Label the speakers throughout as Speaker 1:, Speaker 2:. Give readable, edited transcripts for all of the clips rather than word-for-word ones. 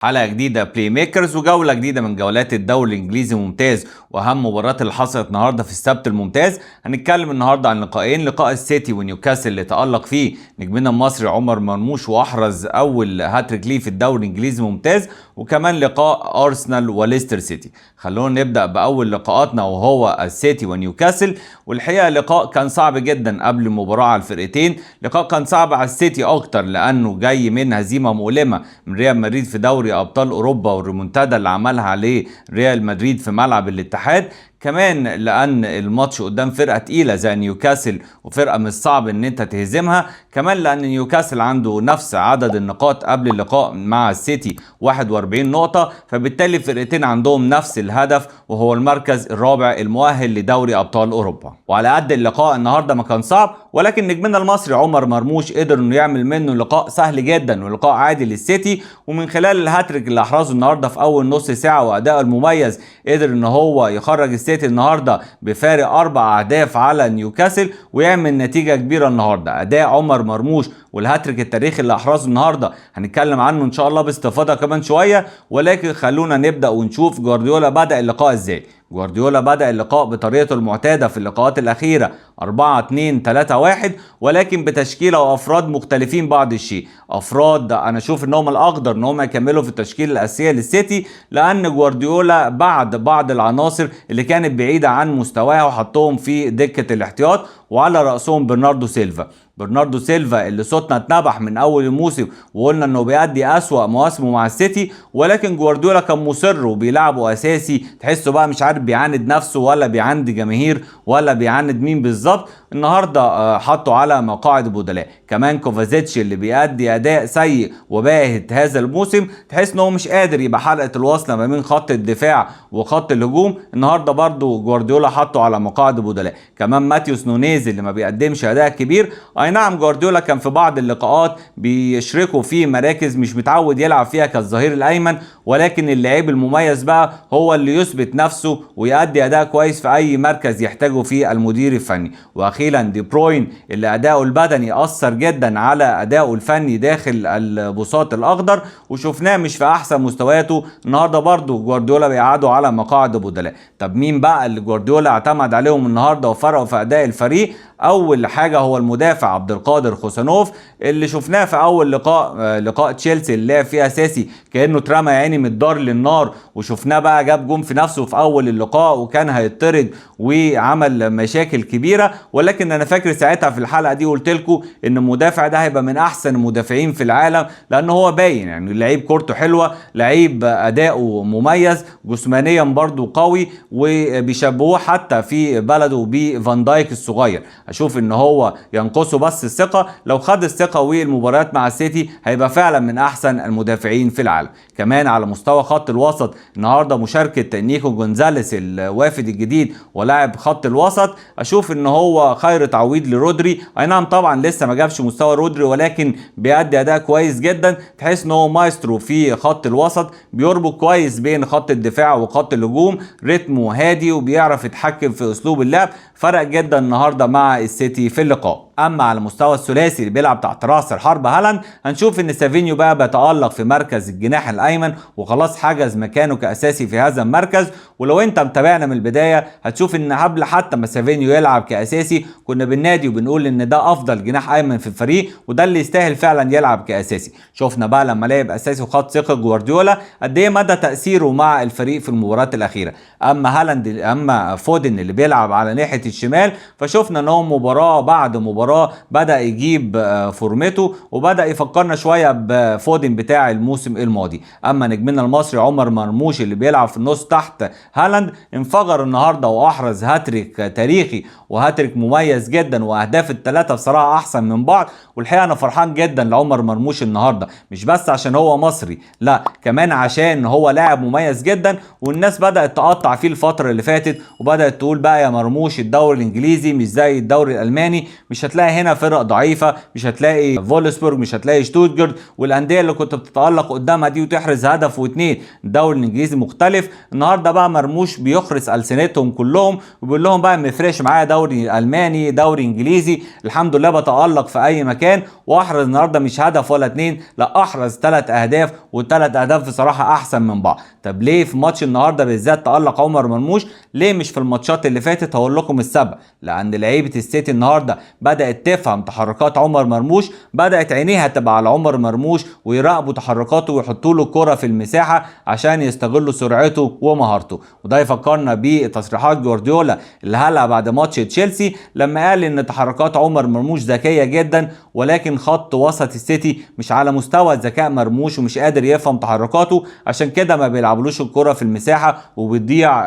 Speaker 1: حلقة جديدة Playmakers وجولة جديدة من جولات الدوري الانجليزي الممتاز واهم مباريات اللي حصلت النهارده في السبت الممتاز. هنتكلم النهارده عن لقاءين: لقاء السيتي ونيوكاسل اللي تألق فيه نجمنا المصري عمر مرموش واحرز اول هاتريك ليه في الدوري الانجليزي الممتاز، وكمان لقاء ارسنال وليستر سيتي. خلونا نبدأ باول لقاءاتنا وهو السيتي ونيوكاسل. والحقيقة لقاء كان صعب جدا قبل المباراة على الفرقتين. لقاء كان صعب على السيتي اكتر لانه جاي من هزيمة مؤلمة من ريال مدريد في دوري ابطال اوروبا والريمونتادا اللي عملها عليه ريال مدريد في ملعب الاتحاد، كمان لان الماتش قدام فرقه تقيلة زي نيوكاسل وفرقه مش صعب ان انت تهزمها، كمان لان نيوكاسل عنده نفس عدد النقاط قبل اللقاء مع السيتي 41 نقطة، فبالتالي الفرقتين عندهم نفس الهدف وهو المركز الرابع المؤهل لدوري ابطال اوروبا. وعلى قد اللقاء النهارده ما كان صعب، ولكن نجمنا المصري عمر مرموش قدر انه يعمل منه لقاء سهل جدا ولقاء عادي للسيتي، ومن خلال الهاتريك اللي احرزه النهارده في اول نص ساعة واداءه المميز قدر ان هو يخرج السيتي النهارده بفارق 4 اهداف على نيوكاسل ويعمل نتيجة كبيرة النهارده. اداء عمر مرموش والهاتريك التاريخي اللي احرزه النهارده هنتكلم عنه ان شاء الله باستفاضة كمان شوية، ولكن خلونا نبدا ونشوف جوارديولا بدا اللقاء ازاي. جوارديولا بدأ اللقاء بطريقته المعتادة في اللقاءات الأخيرة 4-2-3-1، ولكن بتشكيلة وأفراد مختلفين بعض الشيء. أفراد أنا أشوف إن هم الأقدر إن هم يكملوا في التشكيلة الأساسية للسيتي، لأن جوارديولا بعد بعض العناصر اللي كانت بعيدة عن مستواها وحطهم في دكة الاحتياط، وعلى رأسهم برناردو سيلفا. برناردو سيلفا اللي صوتنا اتنبح من اول الموسم وقلنا انه بيأدي اسوأ مواسمه مع السيتي، ولكن جوارديولا كان مصر وبيلعبه اساسي. تحسه بقى مش عارف بيعاند نفسه ولا بيعاند جماهير ولا بيعاند مين بالظبط. النهارده حطه على مقاعد البدلاء. كمان كوفازيتش اللي بيأدي اداء سيء وباهت هذا الموسم، تحس ان هو مش قادر يبقى حلقة الوصلة ما بين خط الدفاع وخط الهجوم. النهارده برضو جوارديولا حطه على مقاعد البدلاء. كمان ماتيوس نونيز اللي ما بيقدمش اداء كبير، اي نعم جوارديولا كان في بعض اللقاءات بيشركه في مراكز مش متعود يلعب فيها كالظهير الايمن، ولكن اللاعب المميز بقى هو اللي يثبت نفسه ويؤدي اداء كويس في اي مركز يحتاجه فيه المدير الفني. واخيرا دي بروين اللي اداؤه البدني اثر جدا على اداؤه الفني داخل البساط الاخضر وشفناه مش في احسن مستوياته. النهارده برضو جوارديولا بيقعده على مقاعد بدلاء. طب مين بقى اللي جوارديولا اعتمد عليهم النهارده وفرقوا في اداء الفريق؟ اول حاجة هو المدافع عبد القادر خوسانوف اللي شفناه في اول لقاء، لقاء تشيلسي اللي لعب فيه اساسي كانه اترمى يعني من الدار للنار، وشفناه بقى جاب جون في نفسه في اول اللقاء وكان هيطرد وعمل مشاكل كبيرة. ولكن انا فاكر ساعتها في الحلقة دي قلت لكم ان المدافع ده هيبقى من احسن المدافعين في العالم، لان هو باين يعني لعيب كورته حلوة، لعيب اداؤه مميز، جسمانيا برضو قوي، وبيشبهوه حتى في بلده بفان دايك الصغير. اشوف ان هو ينقصه بس الثقة، لو خد الثقة والمباريات مع السيتي هيبقى فعلا من احسن المدافعين في العالم. كمان على مستوى خط الوسط النهارده مشاركة نيكو جونزاليس الوافد الجديد ولاعب خط الوسط، اشوف ان هو خير تعويض لرودري. اي نعم طبعا لسه ما جابش مستوى رودري، ولكن بيأدي اداء كويس جدا. تحس ان هو مايسترو في خط الوسط، بيربط كويس بين خط الدفاع وخط الهجوم، رتمه هادي وبيعرف يتحكم في اسلوب اللعب. فرق جدا النهارده مع السيتي في اللقاء. اما على مستوى الثلاثي اللي بيلعب تحت راس الحرب هالاند، هنشوف ان سافينيو بقى بيتالق في مركز الجناح الايمن وخلاص حجز مكانه كاساسي في هذا المركز. ولو انت متابعنا من البداية هتشوف ان قبل حتى ما سافينيو يلعب كاساسي كنا بننادي وبنقول ان ده افضل جناح ايمن في الفريق وده اللي يستاهل فعلا يلعب كاساسي. شفنا بقى لما لعب اساسي وخد ثقة جوارديولا قد ايه مدى تاثيره مع الفريق في المباريات الاخيرة. اما هالاند، اما فودن اللي بيلعب على ناحية الشمال، فشفنا ان هو مباراة بعد مباراة بدا يجيب فورمته وبدا يفكرنا شوية بفودن بتاع الموسم الماضي. اما نجمنا المصري عمر مرموش اللي بيلعب في النص تحت هالاند، انفجر النهارده واحرز هاتريك تاريخي وهاتريك مميز جدا، واهداف الثلاثة بصراحة احسن من بعض. والحقيقة انا فرحان جدا لعمر مرموش النهارده، مش بس عشان هو مصري، لا كمان عشان هو لاعب مميز جدا، والناس بدات تقطع فيه الفترة اللي فاتت وبدات تقول بقى يا مرموش الدوري الانجليزي مش زي الدوري الالماني، مش هتلاقي هتلاقي هنا فرق ضعيفة، مش هتلاقي فولسبورج، مش هتلاقي شتوتجارت والاندية اللي كنت بتتالق قدامها دي وتحرز هدف واثنين. الدوري الانجليزي مختلف. النهارده بقى مرموش بيخرس السنتهم كلهم وبيقول لهم بقى ما يفرقش معايا دوري الماني دوري انجليزي، الحمد لله بتالق في اي مكان، واحرز النهارده مش هدف ولا اتنين، لا احرز 3 اهداف، والثلاث اهداف بصراحة احسن من بعض. طب ليه في ماتش النهارده بالذات تالق عمر مرموش؟ ليه مش في الماتشات اللي فاتت؟ هقول لكم السبب. لان لعيبة السيتي النهارده بدات تفهم تحركات عمر مرموش، بدات عينيها تبقى على عمر مرموش ويراقبوا تحركاته ويحطوا له الكره في المساحة عشان يستغلوا سرعته ومهارته. وده يفكرنا بتصريحات جوارديولا اللي هلا بعد ماتش تشيلسي لما قال ان تحركات عمر مرموش ذكية جدا، ولكن خط وسط السيتي مش على مستوى ذكاء مرموش ومش قادر يفهم تحركاته، عشان كده ما بيلعبلوش الكره في المساحة وبتضيع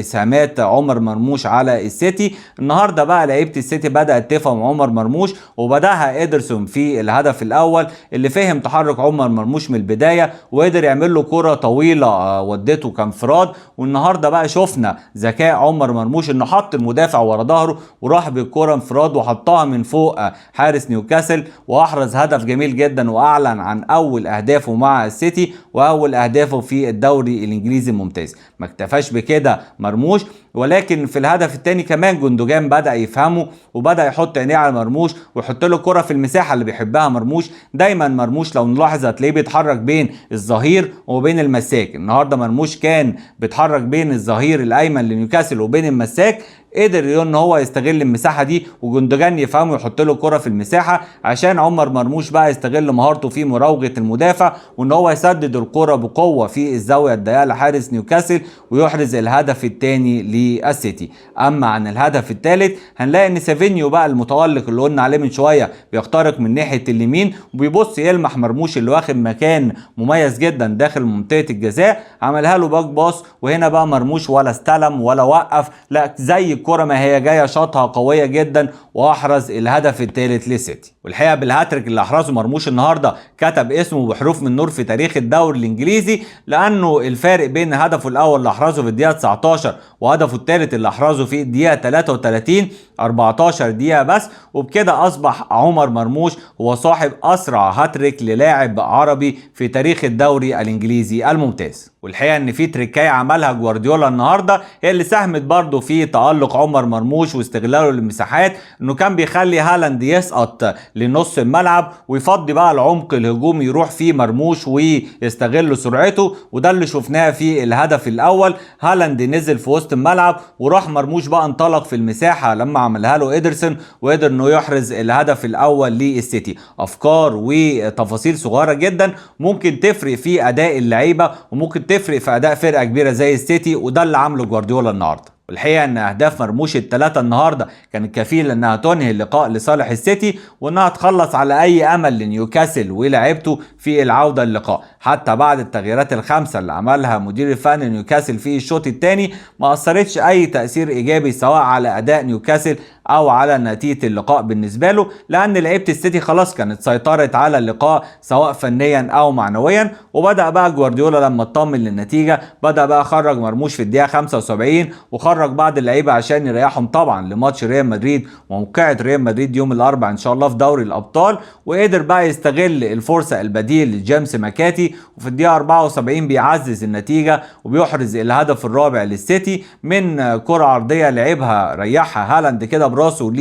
Speaker 1: اسهامات عمر مرموش على السيتي. النهارده بقى لعيبة السيتي بدات تفهم عمر مرموش، وبداها ادرسون في الهدف الاول اللي فهم تحرك عمر مرموش من البداية وقدر يعمل له كره طويلة ودته كانفراد. والنهارده بقى شفنا ذكاء عمر مرموش انه حط المدافع ورا ظهره وراح بالكرة انفراد وحطها من فوق حارس نيوكاسل واحرز هدف جميل جدا، واعلن عن اول اهدافه مع السيتي واول اهدافه في الدوري الانجليزي الممتاز. ما اكتفاش بكده مرموش، ولكن في الهدف الثاني كمان جندوجان بدأ يفهمه وبدأ يحط عينيه على مرموش ويحط له كرة في المساحة اللي بيحبها مرموش. دايما مرموش لو نلاحظ هتلاقيه بيتحرك بين الظهير وبين المساك. النهارده مرموش كان بيتحرك بين الظهير الايمن لنيوكاسل وبين المساك، قدر ان هو يستغل المساحة دي وجندوجان يفهمه ويحط له كرة في المساحة عشان عمر مرموش بقى يستغل مهارته في مراوغه المدافع وان هو يسدد الكرة بقوة في الزاوية الضيقه لحارس نيوكاسل ويحرز الهدف الثاني للسيتي. اما عن الهدف الثالث هنلاقي ان سافينيو بقى المتالق اللي قلنا عليه من شوية بيخترق من ناحية اليمين وبيبص يلمح مرموش اللي واخد مكان مميز جدا داخل منطقة الجزاء، عملها له back pass، وهنا بقى مرموش ولا استلم ولا وقف، لا زي الكرة ما هي جاية شاطها قوية جدا واحرز الهدف الثالث للسيتي. والحقيقة بالهاتريك اللي احرزه مرموش النهارده كتب اسمه بحروف من نور في تاريخ الدوري الانجليزي، لانه الفارق بين هدفه الاول اللي احرزه في الدقيقة 19 وهدفه الثالث اللي احرزه في الدقيقة 33 14 دقيقة بس، وبكده اصبح عمر مرموش هو صاحب اسرع هاتريك للاعب عربي في تاريخ الدوري الانجليزي الممتاز. والحقيقة ان في تريكايه عملها جوارديولا النهارده هي اللي ساهمت برضه في تألق عمر مرموش واستغلاله للمساحات، انه كان بيخلي هالاند يسقط لنص الملعب ويفضي بقى العمق الهجومي يروح فيه مرموش ويستغل سرعته، وده اللي شفناه في الهدف الاول. هالاند نزل في وسط الملعب وراح مرموش بقى انطلق في المساحة لما عملها له ادرسون وقدر انه يحرز الهدف الاول للسيتي. افكار وتفاصيل صغيرة جدا ممكن تفرق في اداء اللعيبة وممكن تفرق في اداء فرقه كبيرة زي السيتي، وده اللي عمله جوارديولا النهارده. والحقيقة ان اهداف مرموش الثلاثة النهارده كانت كفيله انها تنهي اللقاء لصالح السيتي وانها تخلص على اي امل لنيوكاسل ولاعيبته في العودة للقاء. حتى بعد التغييرات الخمسة اللي عملها مدير الفني نيوكاسل في الشوط الثاني ما اثرتش اي تاثير ايجابي سواء على اداء نيوكاسل او على نتيجة اللقاء بالنسبة له، لان لعيبة السيتي خلاص كانت سيطرت على اللقاء سواء فنيا او معنويا. وبدا بقى جوارديولا لما اطمن للنتيجة بدا بقى خرج مرموش في الدقيقة 75 وخرج بعض اللعيبة عشان يريحهم طبعا لماتش ريال مدريد وموقعه ريال مدريد يوم الاربعاء ان شاء الله في دوري الابطال، وقدر بقى يستغل الفرصة البديل لجيمس ماكاتي، وفي الدقيقة 74 بيعزز النتيجة وبيحرز الهدف الرابع للسيتي من كره عرضية لعبها ريحها هالاند كده براسه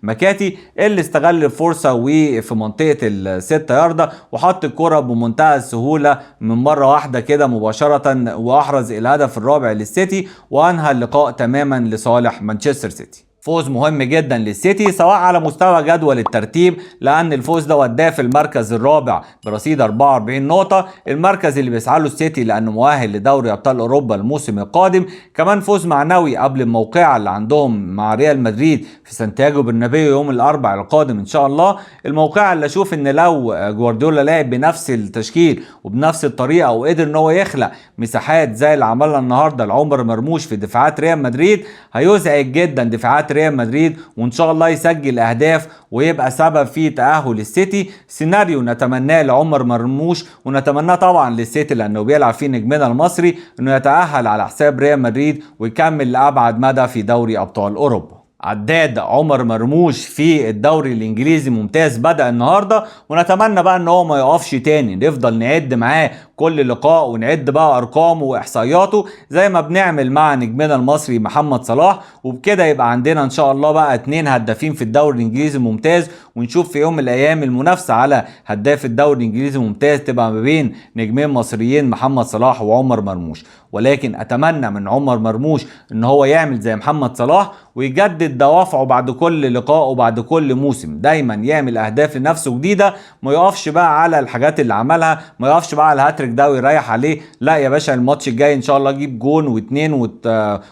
Speaker 1: لمكاتي اللي استغل الفرصة وفي منطقة الستة ياردة وحط الكره بمنتهى السهولة من مرة واحدة كده مباشرة واحرز الهدف الرابع للسيتي وانهى اللقاء تماما لصالح مانشستر سيتي. فوز مهم جدا للسيتي سواء على مستوى جدول الترتيب، لان الفوز ده وداه في المركز الرابع برصيد 44 نقطة، المركز اللي بيسعى له السيتي لانه مؤهل لدوري ابطال اوروبا الموسم القادم. كمان فوز معنوي قبل الموقعة اللي عندهم مع ريال مدريد في سانتياغو برنابيو يوم الاربعاء القادم ان شاء الله. الموقعة اللي اشوف ان لو جوارديولا لعب بنفس التشكيل وبنفس الطريقة وقدر ان هو يخلق مساحات زي اللي عملها النهارده لعمر مرموش في دفاعات ريال مدريد هيزعج جدا دفاعات ريال مدريد، وان شاء الله يسجل اهداف ويبقى سبب في تأهل السيتي. سيناريو نتمناه لعمر مرموش ونتمناه طبعا للسيتي لانه بيلعب فيه نجمنا المصري، انه يتأهل على حساب ريال مدريد ويكمل لأبعد مدى في دوري ابطال اوروبا. عداد عمر مرموش في الدوري الانجليزي ممتاز بدأ النهارده، ونتمنى بقى ان هو ما يقفش تاني، نفضل نعد معاه كل لقاء ونعد بقى ارقامه واحصائياته زي ما بنعمل مع نجمنا المصري محمد صلاح. وبكده يبقى عندنا ان شاء الله بقى 2 هدافين في الدوري الانجليزي الممتاز، ونشوف في يوم من الايام المنافسة على هداف الدوري الانجليزي الممتاز تبقى ما بين نجمين مصريين محمد صلاح وعمر مرموش. ولكن اتمنى من عمر مرموش ان هو يعمل زي محمد صلاح ويجدد دوافعه بعد كل لقاء وبعد كل موسم، دايما يعمل اهداف لنفسه جديدة، ما يقفش بقى على الحاجات اللي عملها، ما يقفش بقى على الهاتريك ده ويريح عليه. لا يا باشا، الماتش الجاي ان شاء الله جيب جون واثنين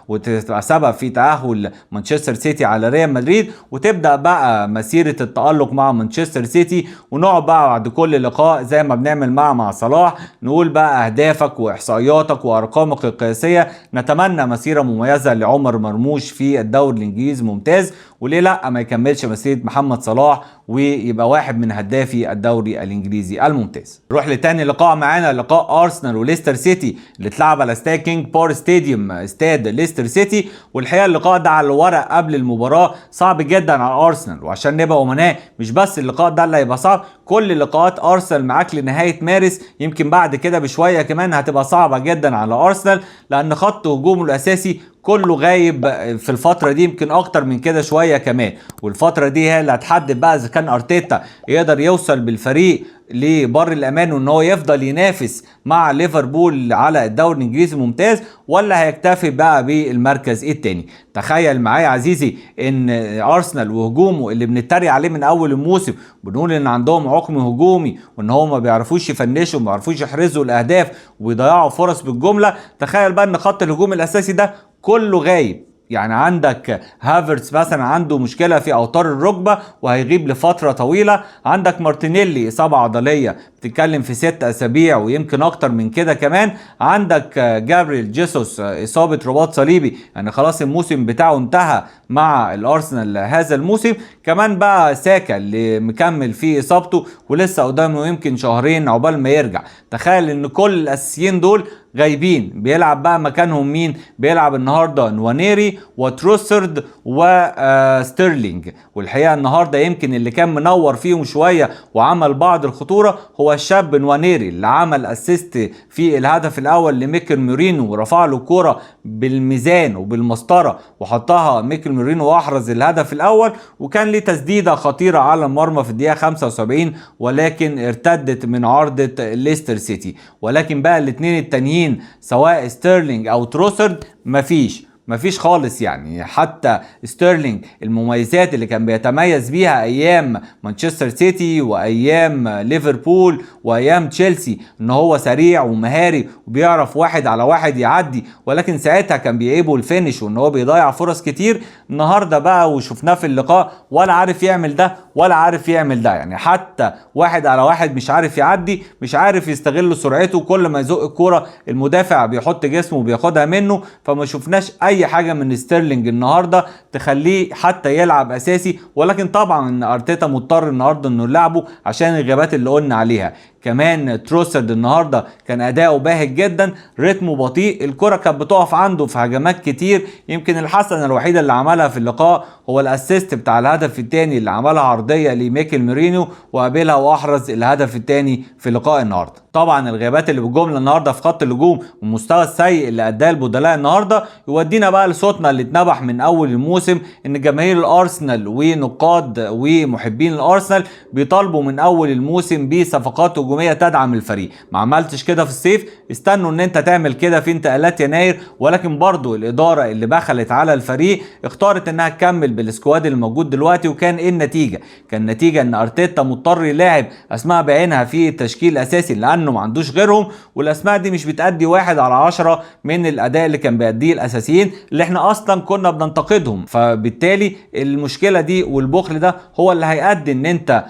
Speaker 1: وتبقى سبب في تاهل مانشستر سيتي على ريال مدريد، وتبدا بقى مسيره التالق مع مانشستر سيتي، ونقعد بقى بعد كل لقاء زي ما بنعمل مع صلاح نقول بقى اهدافك واحصائياتك وارقامك القياسية. نتمنى مسيره مميزة لعمر مرموش في الدوري الانجليزي ممتاز، وليه لا ما يكملش مسيره محمد صلاح ويبقى واحد من هدافي الدوري الانجليزي الممتاز. نروح لتاني لقاء معانا، لقاء ارسنال وليستر سيتي اللي اتلعب على استاد كينج باور ستاديوم، استاد ليستر سيتي. والحقيقة اللقاء ده على الورق قبل المباراة صعب جدا على ارسنال، وعشان نبقى امناء مش بس اللقاء ده اللي هيبقى صعب، كل لقاءات ارسنال معاك لنهاية مارس، يمكن بعد كده بشوية كمان هتبقى صعبة جدا على ارسنال، لان خط هجومه الاساسي كله غايب في الفترة دي، يمكن اكتر من كده شوية كمان. والفترة دي هي اللي هتحدد بقى اذا كان ارتيتا يقدر يوصل بالفريق لبر الامان وان هو يفضل ينافس مع ليفربول على الدوري الانجليزي الممتاز، ولا هيكتفي بقى بالمركز الثاني. تخيل معايا عزيزي ان ارسنال وهجومه اللي بنتريق عليه من اول الموسم، بنقول ان عندهم عقم هجومي وان هم ما بيعرفوش يفنشوا وما بيعرفوش يحرزوا الاهداف وبيضيعوا فرص بالجملة، تخيل بقى ان خط الهجوم الاساسي ده كله غايب. يعني عندك هافرتس مثلا عنده مشكلة في اوتار الركبة وهيغيب لفترة طويلة، عندك مارتينيلي اصابه عضلية بتتكلم في 6 اسابيع ويمكن اكتر من كده كمان، عندك جابريل جيسوس اصابه رباط صليبي، يعني خلاص الموسم بتاعه انتهى مع الارسنال هذا الموسم. كمان بقى ساكا اللي مكمل في اصابته ولسه قدامه يمكن شهرين عقبال ما يرجع. تخيل ان كل الاساسيين دول غايبين، بيلعب بقى مكانهم مين؟ بيلعب النهارده نوانيري وتروسرد وستيرلينج. والحقيقة النهارده يمكن اللي كان منور فيهم شوية وعمل بعض الخطورة هو الشاب نوانيري اللي عمل assist في الهدف الاول لميكل مورينو ورفع له كورة بالميزان وبالمسطره وحطها ميكل مورينو واحرز الهدف الاول، وكان ليه تسديده خطيرة على المرمى في الدقيقة 75 ولكن ارتدت من عارضه ليستر سيتي. ولكن بقى الاثنين التانيين سواء ستيرلينج او تروسرد مفيش خالص. يعني حتى ستيرلينج المميزات اللي كان بيتميز بيها ايام مانشستر سيتي وايام ليفربول وايام تشيلسي ان هو سريع ومهاري وبيعرف واحد على واحد يعدي، ولكن ساعتها كان بيعيبه ال finish وان هو بيضيع فرص كتير. النهارده بقى وشفناه في اللقاء ولا عارف يعمل ده ولا عارف يعمل ده، يعني حتى واحد على واحد مش عارف يعدي، مش عارف يستغل سرعته، كل ما يزق الكورة المدافع بيحط جسمه وبياخدها منه. فما شفناش اي حاجة من ستيرلينج النهارده تخليه حتى يلعب اساسي، ولكن طبعا ارتيتا مضطر النهارده انه يلعبه عشان الغيابات اللي قلنا عليها. كمان تروسرد النهارده كان اداؤه باهت جدا، رتمه بطيء، الكره كانت بتقف عنده في هجمات كتير. يمكن الحسنة الوحيدة اللي عملها في اللقاء هو ال assist بتاع الهدف الثاني اللي عملها عرضية لميكل مورينو وقابلها واحرز الهدف الثاني في لقاء النهارده. طبعا الغيابات اللي بالجملة النهارده في خط الهجوم والمستوى السيء اللي اداه البدلاء النهارده يودينا بقى لصوتنا اللي اتنبح من اول الموسم، ان جماهير الارسنال ونقاد ومحبين الارسنال بيطالبوا من اول الموسم بصفقات هجومية تدعم الفريق. ما عملتش كده في الصيف، استنوا ان انت تعمل كده في انتقالات يناير، ولكن برضو الادارة اللي بخلت على الفريق اختارت انها تكمل بال squad الموجود دلوقتي. وكان ايه النتيجة؟ كان النتيجة ان ارتيتا مضطر يلاعب اسماء بعينها في التشكيل الاساسي لانه ما عندوش غيرهم، والاسماء دي مش بتأدي 1 على 10 من الاداء اللي كان بيأديه الاساسيين اللي احنا اصلا كنا بننتقدهم. فبالتالي المشكلة دي والبخل ده هو اللي هيؤدي ان انت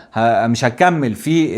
Speaker 1: مش هتكمل في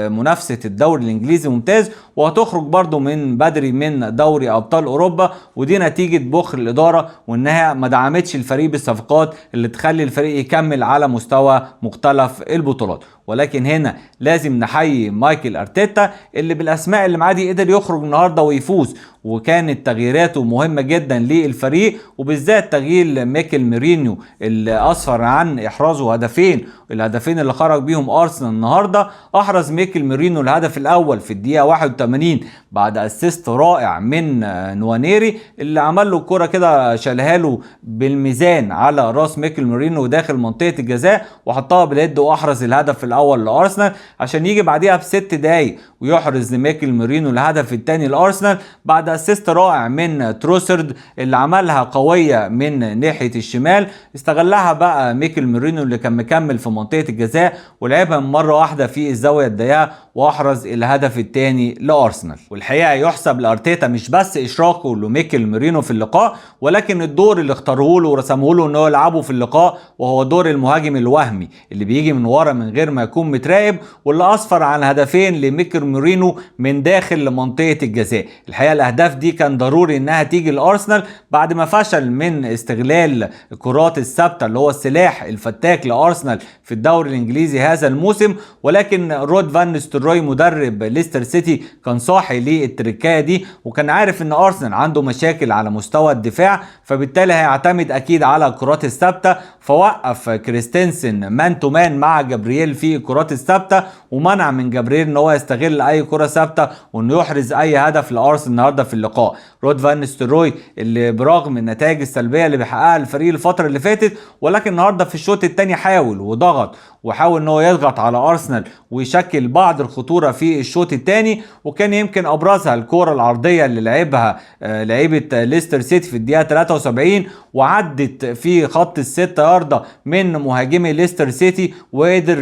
Speaker 1: منافسه الدوري الانجليزي ممتاز، وهتخرج برضو من بدري من دوري ابطال اوروبا، ودي نتيجة بخل الادارة وانها ما دعمتش الفريق بالصفقات اللي تخلي الفريق يكمل على مستوى مختلف البطولات. ولكن هنا لازم نحيي مايكل ارتيتا اللي بالاسماء اللي معاه دي قدر يخرج النهارده ويفوز، وكانت تغييراته مهمة جدا للفريق، وبالذات تغيير ميكل ميرينيو اللي اسفر عن احرازه هدفين، الهدفين اللي خرج بيهم ارسنال النهارده. احرز ميكل ميرينو الهدف الاول في الدقيقة 81 بعد assist رائع من نوانيري اللي عمل له الكره كده، شالها له بالميزان على راس ميكل ميرينو داخل منطقة الجزاء وحطها بال head واحرز الهدف الاول لارسنال، عشان يجي بعديها ب6 دقايق ويحرز لميكل ميرينو الهدف الثاني لارسنال بعد assist رائع من تروسرد اللي عملها قوية من ناحية الشمال، استغلها بقى ميكل ميرينو اللي كان مكمل في منطقة الجزاء ولعبها مرة واحدة في الزاوية الضيقه واحرز الهدف الثاني لارسنال. والحقيقة يحسب لارتيتا مش بس اشراكه لميكل ميرينو في اللقاء، ولكن الدور اللي اختاره له ورسمه له ان هو يلعبه في اللقاء، وهو دور المهاجم الوهمي اللي بيجي من ورا من غير ما يكون متراقب، واللي اسفر عن هدفين لميكل ميرينو من داخل لمنطقه الجزاء. الحقيقة الاهداف دي كان ضروري انها تيجي لارسنال بعد ما فشل من استغلال الكرات الثابتة اللي هو السلاح الفتاك لارسنال في الدوري الانجليزي هذا الموسم. ولكن رود فان نيستلروي مدرب ليستر سيتي كان صاحي للتركايه دي، وكان عارف ان ارسنال عنده مشاكل على مستوى الدفاع، فبالتالي هيعتمد اكيد على الكرات الثابتة، فوقف كريستنسن man to man مع جابرييل في الكرات الثابتة، ومنع من جابرييل ان هو يستغل اي كره ثابتة وانه يحرز اي هدف لارسنال النهارده في اللقاء. رود فان نيستلروي اللي برغم النتائج السلبية اللي بيحققها الفريق الفترة اللي فاتت، ولكن النهارده في الشوط الثاني حاول وضغط وحاول ان هو يضغط على ارسنال ويشكل بعض الخطورة في الشوط الثاني، وكان يمكن ابرزها الكره العرضية اللي لعبها لعيبة ليستر سيتي في الدقيقة 73 وعدت في خط ال6 ياردة من مهاجمي ليستر سيتي، وقدر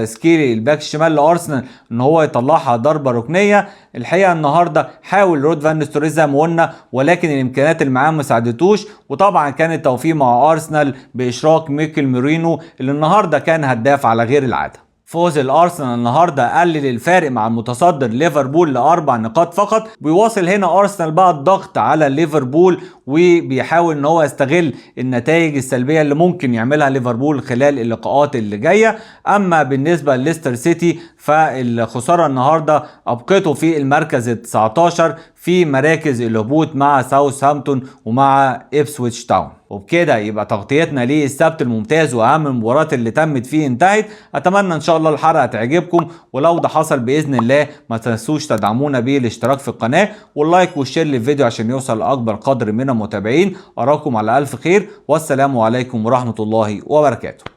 Speaker 1: سكيري الباك الشمال لارسنال ان هو يطلعها ضربه ركنيه. الحقيقة النهارده حاول رود فان نيستلروي زي ما قلنا، ولكن الامكانيات اللي معاه ما ساعدتوش، وطبعا كان التوفيق مع ارسنال باشراك ميكل ميرينو اللي النهارده كان هداف على غير العادة. فوز الارسنال النهارده قلل الفارق مع المتصدر ليفربول ل4 نقاط فقط. بيواصل هنا ارسنال بقى الضغط على ليفربول، وبيحاول ان هو يستغل النتائج السلبية اللي ممكن يعملها ليفربول خلال اللقاءات اللي جاية. اما بالنسبة لليستر سيتي فالخساره النهارده ابقته في المركز ال 19 في مراكز الهبوط مع ساوثهامبتون ومع ابسويتش تاون. وبكده يبقى تغطيتنا للسبت الممتاز واهم المباريات اللي تمت فيه انتهت. اتمنى ان شاء الله الحلقة تعجبكم، ولو ده حصل باذن الله ما تنسوش تدعمونا بالاشتراك في القناة وال like وال share للفيديو عشان يوصل لاكبر قدر من المتابعين. اراكم على الف خير، والسلام عليكم ورحمة الله وبركاته.